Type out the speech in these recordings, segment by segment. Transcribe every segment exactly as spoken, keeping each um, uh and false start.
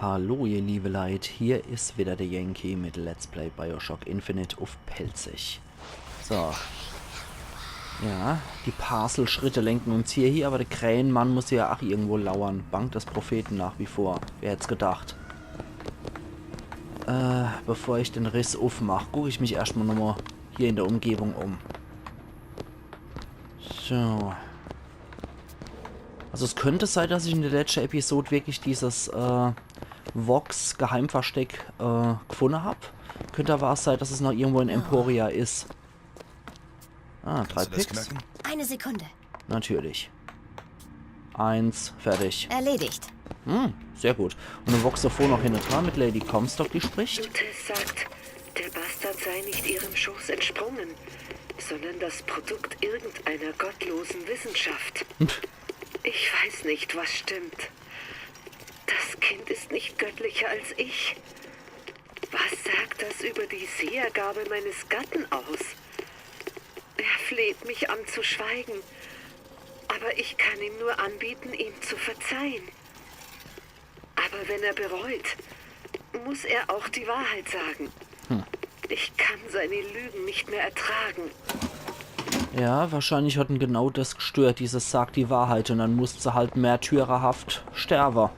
Hallo ihr liebe Leit, hier is wieder der Yankee mit Let's Play Bioshock Infinite uff Pälzisch. So. Ja, die Parcel-Schritte lenken uns hier, hier, aber der Krähenmann muss ja ach irgendwo lauern. Bank des Propheten nach wie vor. Wer hätt's gedacht? Äh, bevor ich den Riss uffmach, guck ich mich erschtmal nochmal hier in der Umgebung um. So. Also es könnte sein, dass ich in der letschte Episode wirklich dieses äh, Vox-Geheimversteck äh, gefunde hab. Könnte aber auch sein, dass es noch irgendwo in Emporia is. Ah, drei Kannst du das Picks. Knacken? Eine Sekunde. Natürlich. Eins, fertig. Erledigt. Hm, sehr gut. Und ein Voxophon noch hinten dran mit Lady Comstock, die spricht. Lutece sagt, der Bastard sei nicht ihrem Schoß entsprungen, sondern das Produkt irgendeiner gottlosen Wissenschaft. Ich weiß nicht, was stimmt. Das Kind ist nicht göttlicher als ich. Was sagt das über die Sehergabe meines Gatten aus? Er fleht mich an zu schweigen, aber ich kann ihm nur anbieten, ihm zu verzeihen. Aber wenn er bereut, muss er auch die Wahrheit sagen. Hm. Ich kann seine Lügen nicht mehr ertragen. Ja, wahrscheinlich hat ihn genau das gestört, dieses „Sag die Wahrheit“, und dann musst se halt märtyrerhaft sterben,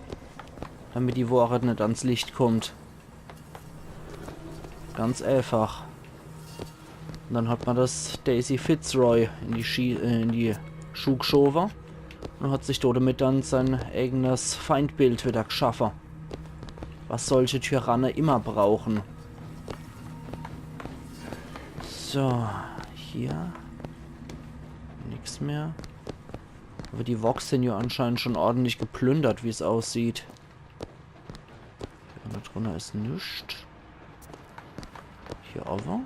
damit die Wahrheit nicht ans Licht kommt. Ganz einfach. Und dann hat man das Daisy Fitzroy in die, Schi äh, in die Schuh geschoben und hat sich damit dann sein eigenes Feindbild wieder geschaffen. Was solche Tyranne immer brauchen. So, hier. Nix mehr. Aber die Vox sind ja anscheinend schon ordentlich geplündert, wie's aussieht. Und da drunter is nix. Hier aber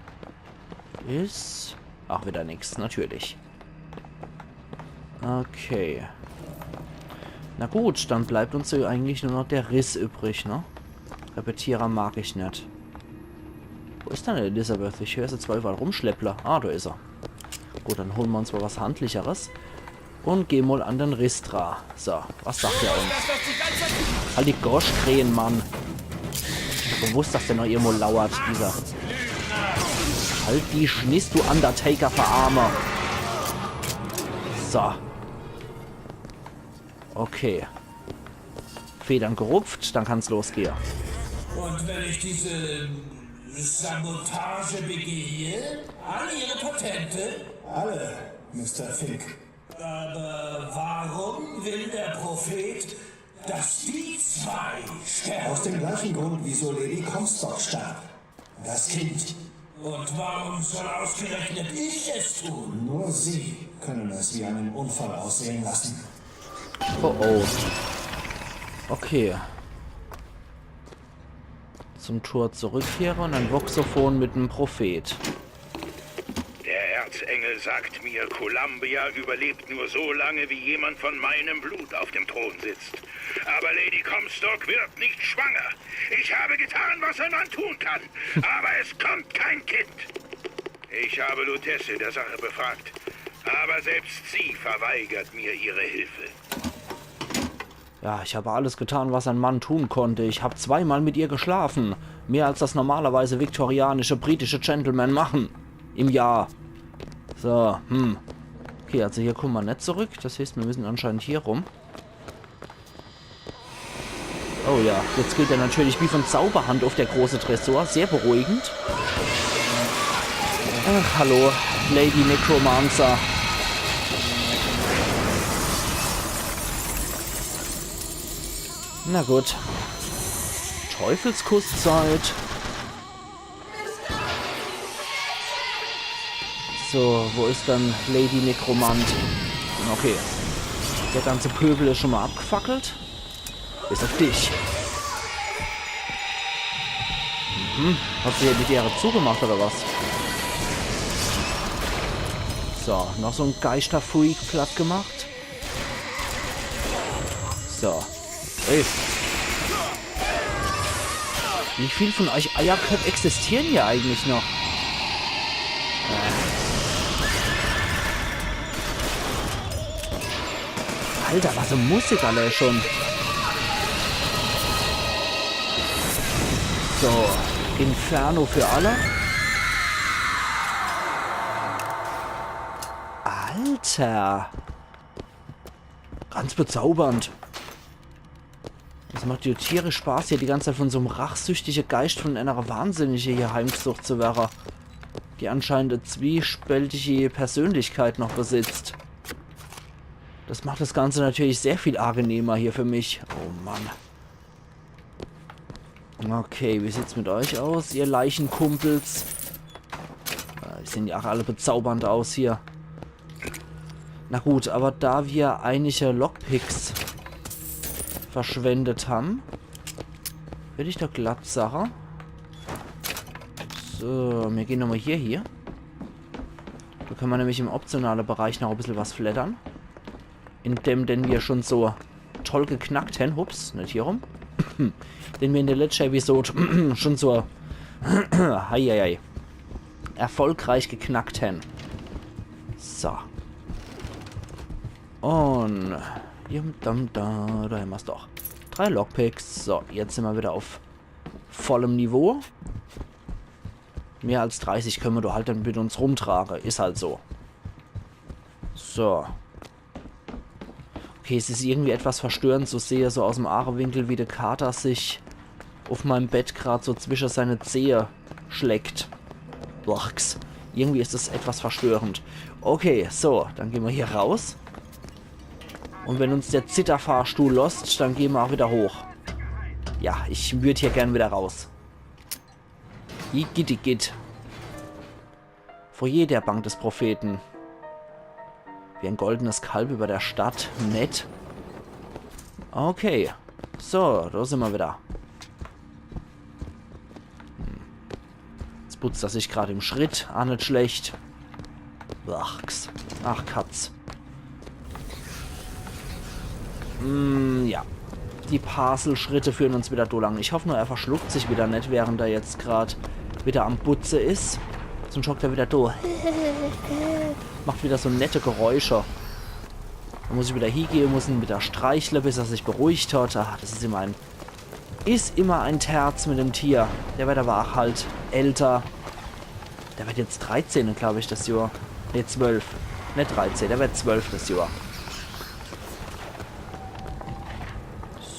is. Ach, wieder nix, natürlich. Okay. Na gut, dann bleibt uns ja eigentlich nur noch der Riss übrig, ne? Repetierer mag ich net. Wo is denn Elizabeth? Ich hör se zwar überall rumschlepple. Ah, da is er. Gut, dann holen wir uns mal was Handlicheres. Und geh mal an den Riss dra. So, was sagt er uns? Halt die Gosch, Krähenmann. Ich hab gewusst, dass der noch irgendwo lauert, dieser. Halt die Schniss, du Undertaker-Verarmer. So. Okay. Federn gerupft, dann kann's losgehen. Und wenn ich diese Sabotage begehe? Alle Ihre Patente? Alle, Mister Fink. Aber warum will der Prophet, dass die zwei sterben? Aus dem gleichen Grund, wieso Lady Comstock starb. Das Kind. Und warum soll ausgerechnet ich es tun? Nur Sie können es wie einen Unfall aussehen lassen. Oh oh. Okay. Zum Tor zurückkehre und ein Voxophon mit dem Prophet. Der Erzengel sagt mir, Columbia überlebt nur so lange, wie jemand von meinem Blut auf dem Thron sitzt. Aber Lady Comstock wird nicht schwanger. Ich habe getan, was ein Mann tun kann. Aber es kommt kein Kind. Ich habe Lutece der Sache befragt. Aber selbst sie verweigert mir ihre Hilfe. Ja, ich habe alles getan, was ein Mann tun konnte. Ich hab zweimal mit ihr geschlafen. Mehr als das normalerweise viktorianische britische Gentlemen machen. Im Jahr. So, hm. Okay, also hier kommen wir net zurück. Das heißt, wir müssen anscheinend hier rum. Oh ja, jetzt geht er natürlich wie von Zauberhand auf, der große Tresor. Sehr beruhigend. Ach, hallo, Lady Necromancer. Na gut. Teufelskusszeit. So, wo is dann Lady Nekromant? Okay. Der ganze Pöbel is schon mal abgefackelt. Bis auf dich. Mhm. Hat sie die Dere zugemacht oder was? So, noch so en Geisterfreak platt gemacht. So. Ey. Wie viel von euch Eierköpp existieren hier eigentlich noch? Alter, was e Musik, Alter, schon. So, Inferno für alle. Alter. Ganz bezaubernd. Es macht jo tierisch Spaß, hier die ganze Zeit von so'm rachsüchtige Geischt von einer Wahnsinnige hier heimgesucht zu werre, die anscheinend e zwiespältige Persönlichkeit noch besitzt. Das macht das Ganze natürlich sehr viel angenehmer hier für mich. Oh Mann. Okay, wie sieht's mit euch aus, ihr Leichenkumpels? Äh, die sehen ja auch alle bezaubernd aus hier. Na gut, aber da wir einige Lockpicks verschwendet haben, würde ich doch glatt sagen. So, wir gehen nochmal hier, hier. Da können wir nämlich im optionalen Bereich noch ein bisschen was fleddern. In dem, den wir schon so toll geknackt haben. Ups, nicht hier rum. Den wir in der letzten Episode schon so heieiei, erfolgreich geknackt haben. So. Und jum, dam, da, da haben wir's doch. Drei Lockpicks. So, jetzt sind wir wieder auf vollem Niveau. Mehr als dreißig können wir doch halt dann mit uns rumtragen. Ist halt so. So. Okay, es ist irgendwie etwas verstörend zu sehen, so aus dem Aachewinkel, wie der Kater sich auf meinem Bett grad so zwischen seine Zehe schlägt. Blachs. Irgendwie ist es etwas verstörend. Okay, so, dann gehen wir hier raus. Und wenn uns der Zitterfahrstuhl losst, dann gehen wir auch wieder hoch. Ja, ich würd hier gern wieder raus. Igitt, igitt. Foyer der Bank des Propheten. Wie ein goldenes Kalb über der Stadt. Nett. Okay. So, da sind wir wieder. Hm. Jetzt putzt er sich grad im Schritt. Ah, nicht schlecht. Ach, Katz. Mm, ja. Die Parcel-Schritte führen uns wieder do lang. Ich hoffe nur, er verschluckt sich wieder nicht, während er jetzt grad wieder am Putze ist. Sonst hockt er wieder do. Macht wieder so nette Geräusche. Da muss ich wieder hingehen, muss ihn wieder streichle, bis er sich beruhigt hat. Ah, das ist immer ein Is immer ein Terz mit dem Tier. Der wird aber auch halt älter. Der wird jetzt dreizehn, glaub ich, das Jahr. Ne, zwölf. Ne, dreizehn, der wird zwölf das Jahr.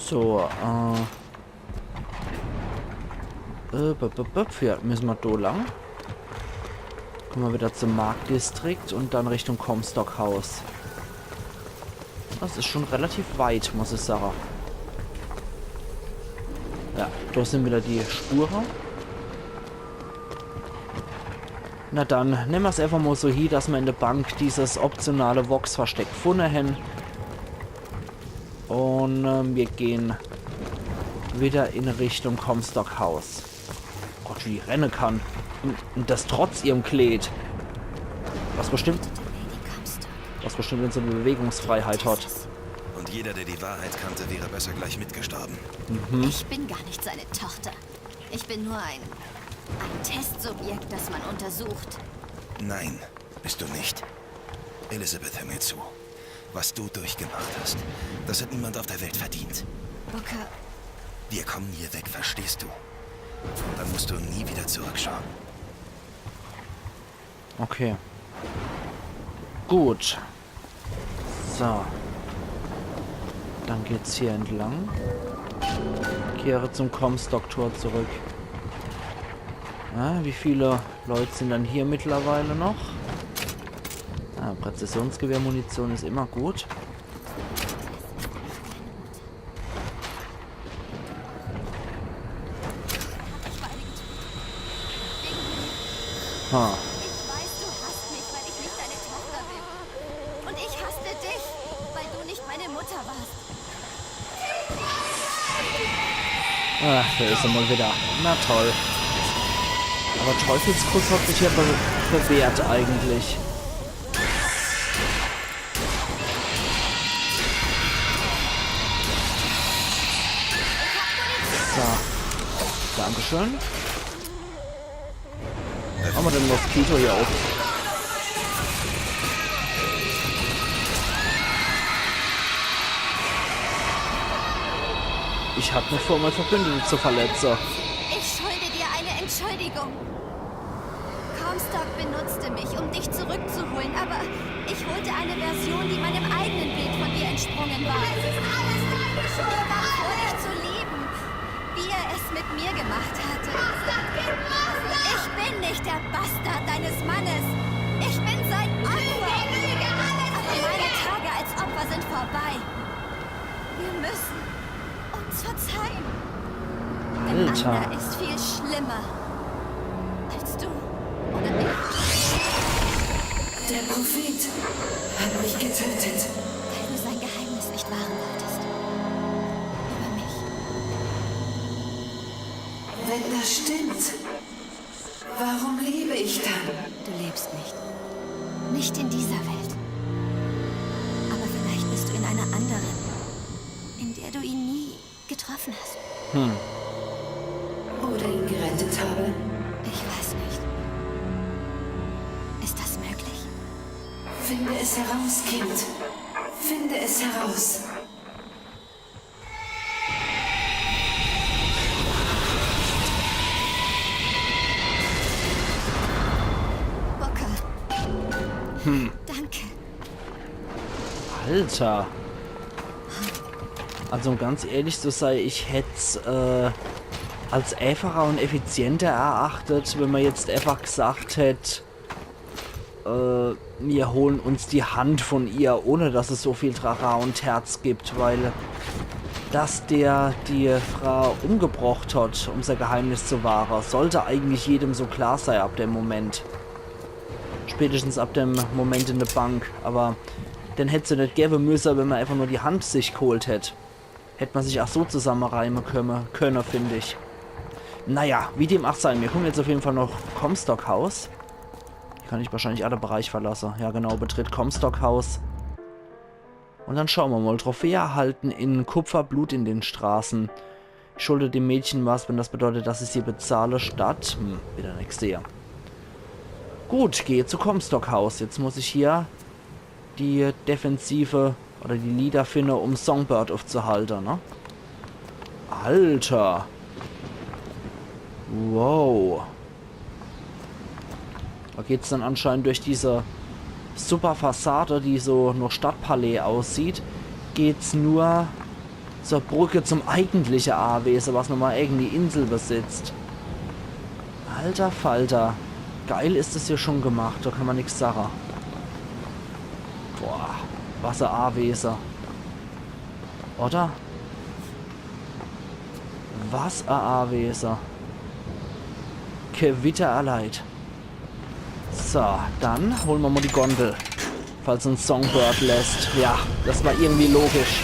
So, äh. Äh, bup, bup, bup. Ja, müssen wir do lang. Kommen wir wieder zum Marktdistrikt und dann Richtung Comstock House. Das ist schon relativ weit, muss ich sagen. Ja, da sind wieder die Spuren. Na dann, nehmen wir's einfach mal so hin, dass wir in der Bank dieses optionale Vox-Versteck gefunden haben. Und ähm, wir gehen wieder in Richtung Comstock House. Gott, wie die renne kann. Und, und das trotz ihrem Kleid. Was bestimmt, was bestimmt in so eine Bewegungsfreiheit hat. Und jeder, der die Wahrheit kannte, wäre besser gleich mitgestorben. Ich bin gar nicht seine Tochter. Ich bin nur ein, ein Testsubjekt, das man untersucht. Nein, bist du nicht. Elizabeth, hör mir zu. Was du durchgemacht hast, das hat niemand auf der Welt verdient. Booker. Wir kommen hier weg, verstehst du? Und dann musst du nie wieder zurückschauen. Okay. Gut. So. Dann geht's hier entlang. Kehre zum Comstock-Tor zurück. Ah, wie viele Leute sind dann hier mittlerweile noch? Ah, Präzisionsgewehrmunition ist immer gut. Ha. Ich weiß, du hasst mich, weil ich nicht deine Tochter bin. Und ich hasste dich, weil du nicht meine Mutter warst. Ach, da ist er mal wieder. Na toll. Aber Teufelskuss hat sich ja be bewährt eigentlich. So. Dankeschön. Haben wir den Moskito hier auch? Ich hab nicht vor, meine Verbündete zu verletzen. Ich schulde Entschuldigung. Comstock benutzte mich, um dich zurückzuholen, aber ich holte eine Version, die meinem eigenen Bild von dir entsprungen war. Es ist alles deine Schuld, Arthur! Dich zu lieben, wie er es mit mir gemacht hatte. Bastard, Kind, Bastard! Ich bin nicht der Bastard deines Mannes. Ich bin sein Opfer. Lüge, Lüge, alles Lüge! Aber meine Tage als Opfer sind vorbei. Wir müssen uns verzeihen. Denn Alter. Anna ist viel schlimmer als du oder ich. Der Prophet hat mich getötet. Weil du sein Geheimnis nicht wahren wolltest. Über mich. Wenn das stimmt, warum lebe ich dann? Du lebst nicht. Nicht in dieser Welt. Aber vielleicht bist du in einer anderen, in der du ihn nie getroffen hast. Hm. Oder ihn gerettet habe? Ich weiß nicht. Ist das möglich? Finde es heraus, Kind. Finde es heraus. Booker. Hm. Danke. Alter. Also um ganz ehrlich zu sein, ich hätt's äh, als einfacher und effizienter erachtet, wenn man jetzt einfach gesagt hätt, äh, wir holen uns die Hand von ihr, ohne dass es so viel Trara und Terz gibt, weil dass der die Frau umgebracht hat, um sein Geheimnis zu wahren, sollte eigentlich jedem so klar sein ab dem Moment. Spätestens ab dem Moment in der Bank. Aber den hätt's ja net geben müssen, wenn man einfach nur die Hand sich geholt hätt. Hätt man sich auch so zusammenreimen können, können, find ich. Naja, wie dem auch sei, wir kommen jetzt auf jeden Fall noch Comstock House. Hier kann ich wahrscheinlich alle Bereich verlassen. Ja genau, betritt Comstock House. Und dann schauen wir mal. Trophäe erhalten in Kupfer, Blut in den Straßen. Ich schulde dem Mädchen was, wenn das bedeutet, dass ich sie bezahle, statt... Hm, wieder nix sehe. Gut, gehe zu Comstock House. Jetzt muss ich hier die Defensive oder die Leader finde, um Songbird aufzuhalten, ne? Alter. Wow. Da geht's dann anscheinend durch diese super Fassade, die so nach Stadtpalais aussieht, geht's nur zur Brücke zum eigentlichen Awesen, was nochmal eigene Insel besitzt. Alter Falter. Geil ist es hier schon gemacht, da kann man nix sagen. Boah, was e Awesen. Oder? Was e Awesen. Gewitter erleid. So, dann holen wir mal die Gondel. Falls uns Songbird lässt. Ja, das war irgendwie logisch.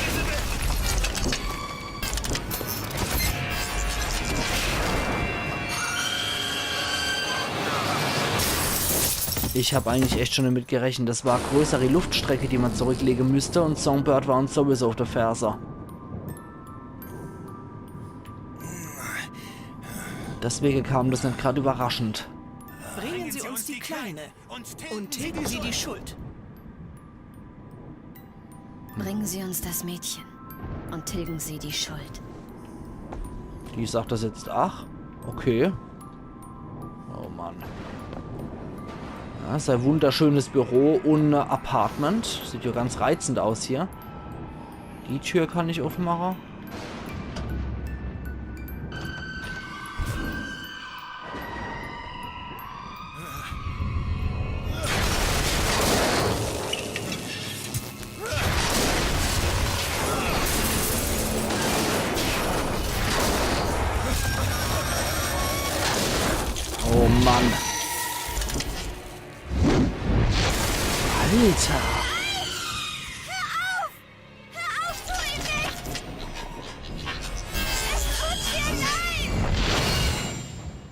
Ich hab eigentlich echt schon damit gerechnet. Das war größer die Luftstrecke, die man zurücklegen müsste. Und Songbird war uns sowieso auf der Ferse. Deswegen kam das nicht gerade überraschend. Bringen Sie uns die Kleine und tilgen Sie die Schuld. Bringen Sie uns das Mädchen und tilgen Sie die Schuld. Die sagt das jetzt. Ach, okay. Oh Mann. Ja, ist ein wunderschönes Büro und Apartment. Sieht ja ganz reizend aus hier. Die Tür kann ich aufmachen. Oh Mann. Alter. Hör auf! Hör auf, tu ihm nichts! Es tut mir leid!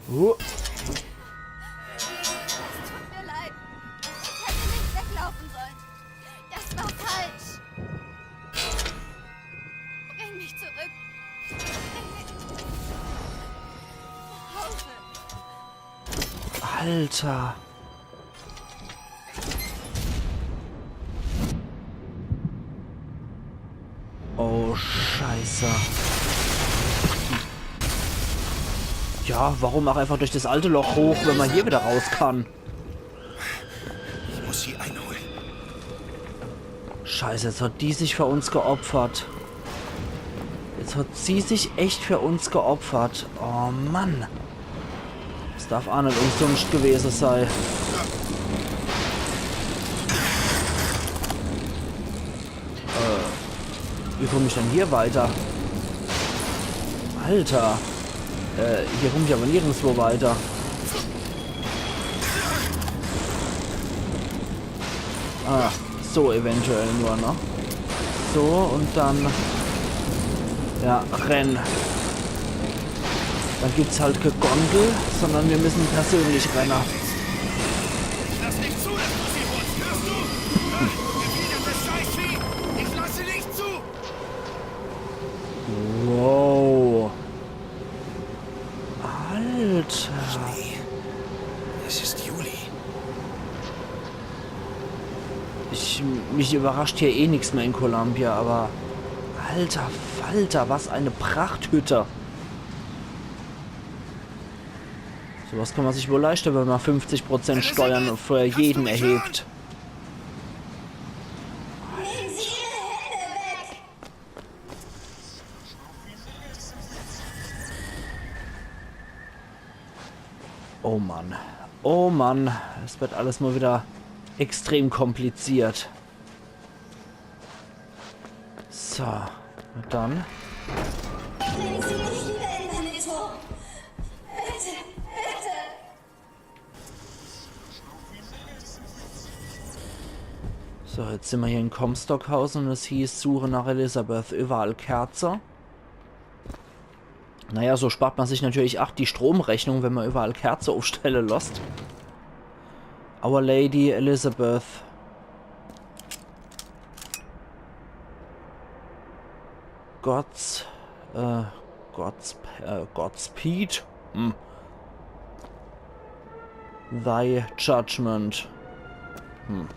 Oh. Es tut mir leid. Ich hätte nicht weglaufen sollen. Das war falsch. Bring mich zurück. Bring mich nach Hause. Alter. Oh, Scheiße. Ja, warum auch einfach durch das alte Loch hoch, wenn man hier wieder raus kann? Ich muss sie einholen. Scheiße, jetzt hat die sich für uns geopfert. Jetzt hat sie sich echt für uns geopfert. Oh Mann. Das darf auch nicht umsonst gewesen sein. Äh, wie komme ich denn hier weiter? Alter. Äh, hier komme ich aber nirgendwo weiter. Ah, so eventuell nur, ne? So, und dann... Ja, renn. Dann gibt's halt kee Gondel, sondern wir müssen persönlich rennen. Ich lass nicht zu, dass du sie holst, hörst du? Gefiedertes Scheißvieh! Ich lasse nicht zu! Wow. Alter. Es ist Juli. Ich, mich überrascht hier eh nix mehr in Columbia, aber... Alter Falter, was eine Prachthütte. Sowas kann man sich wohl leisten, wenn man fünfzig Prozent Steuern für jeden erhebt. Nehmen Sie Ihre Hände weg! Oh Mann. Oh Mann. Es wird alles mal wieder extrem kompliziert. So. Und dann. Bringen Sie mich wieder in meine Tour. Bitte, bitte. So, jetzt sind wir hier in Comstock House und es hieß, Suche nach Elizabeth, überall Kerze. Naja, so spart man sich natürlich auch die Stromrechnung, wenn man überall Kerze aufstellen lässt. Our Lady Elizabeth. God's, äh, God's, äh, Godspeed? Hm. Thy Judgment. Hm.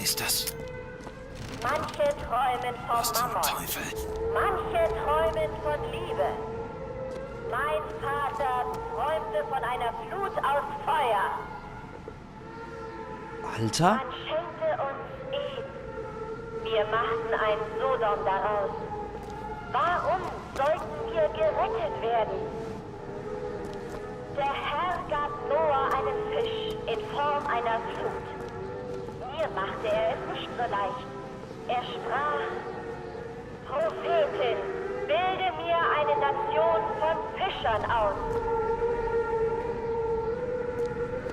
Ist das? Manche träumen vom Was zum Mammon. Teufel? Manche träumen von Liebe. Mein Vater träumte von einer Flut aus Feuer. Alter? Man schenkte uns Eden. Wir machten ein Sodom daraus. Warum sollten wir gerettet werden? Der Herr gab Noah einen Fisch in Form einer Flut. Mir machte er es nicht so leicht. Er sprach: Prophetin, bilde mir eine Nation von Fischern aus.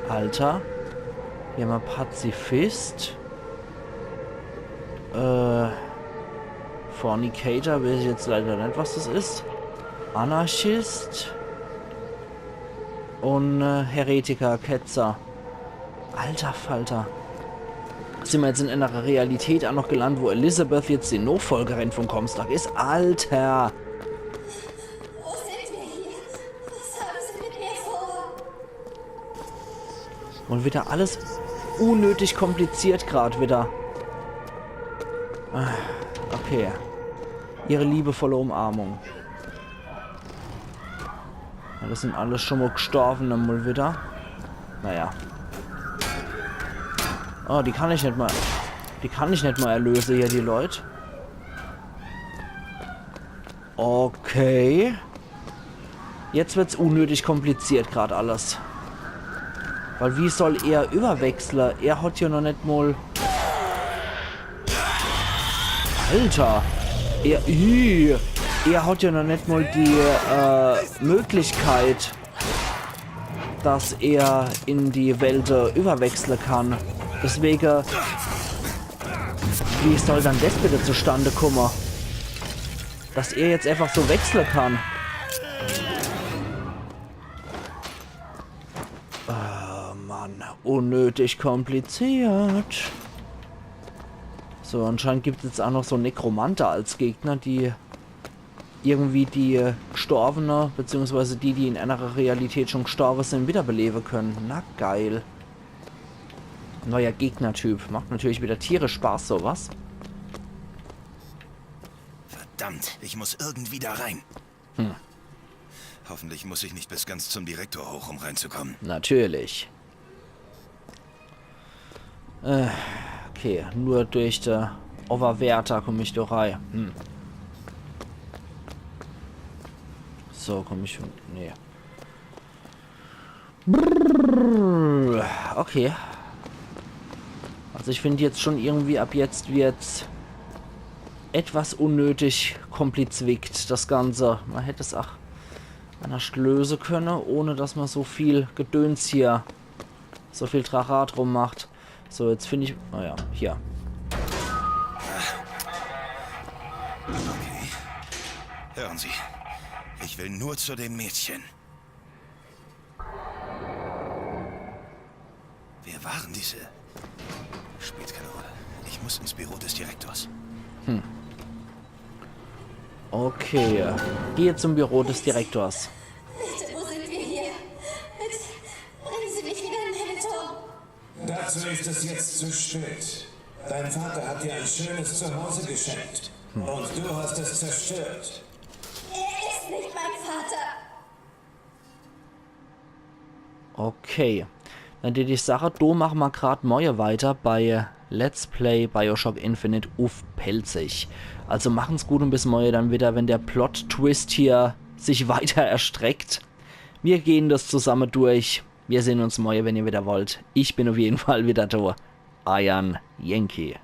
Alter. Hier mal Pazifist. Äh. Fornicator, weiß ich jetzt leider nicht, was das ist. Anarchist. Und äh, Heretiker, Ketzer. Alter Falter. Sind wir jetzt in einer Realität auch noch gelandet, wo Elizabeth jetzt die Nachfolgerin von Comstock ist? Alter! Wo sind wir hier? Was haben Sie mit mir vor? Und wieder alles unnötig kompliziert grad wieder. Ah, okay. Ihre liebevolle Umarmung. Ja, das sind alles schon mal Gestorbene mal wieder. Naja. Oh, die kann ich nicht mal. Die kann ich nicht mal erlösen hier, die Leute. Okay. Jetzt wird's unnötig kompliziert grad alles. Weil wie soll er überwechseln? Er hat ja noch nicht mal... Alter! Er... Ih, er hat ja noch nicht mal die äh, Möglichkeit, dass er in die Welt äh, überwechseln kann. Deswegen... Wie soll dann das bitte zustande kommen? Dass er jetzt einfach so wechseln kann. Oh Mann, unnötig kompliziert. So, anscheinend gibt es jetzt auch noch so Nekromante als Gegner, die irgendwie die Gestorbene, beziehungsweise die, die in einer Realität schon gestorben sind, wiederbeleben können. Na geil. Neuer Gegnertyp. Macht natürlich wieder tierisch Spaß, sowas. Verdammt, ich muss irgendwie da rein. Hm. Hoffentlich muss ich nicht bis ganz zum Direktor hoch, um reinzukommen. Natürlich. Äh, okay, nur durch de Overwärter komm ich do rei. Hm. So, komm ich schon. Nee. Brrr, okay. Also ich find jetzt schon irgendwie, ab jetzt wird's etwas unnötig komplizwickt, das Ganze. Man hätt es ach annerscht löse könne, ohne dass man so viel Gedöns hier, so viel Trara drum macht. So, jetzt find ich, naja, hier. Hören Sie, ich will nur zu dem Mädchen. Wer waren diese? Spielt keine Rolle. Ich muss ins Büro des Direktors. Okay, gehe zum Büro des Direktors. Bitte, wo sind wir hier? Bitte, bringen Sie mich wieder in Hamilton. Dazu ist es jetzt zu spät. Dein Vater hat dir ein schönes Zuhause geschenkt. Und du hast es zerstört. Er ist nicht mein Vater. Okay. Dann dät ich sache, do mache ma grad morje weiter bei Let's Play Bioshock Infinite uff Pälzisch. Also machen's gut und bis morje dann wieder, wenn der Plot-Twist hier sich weiter erstreckt. Wir gehen das zusammen durch. Wir sehen uns morje, wenn ihr wieder wollt. Ich bin auf jeden Fall wieder do. Eiern Yankee.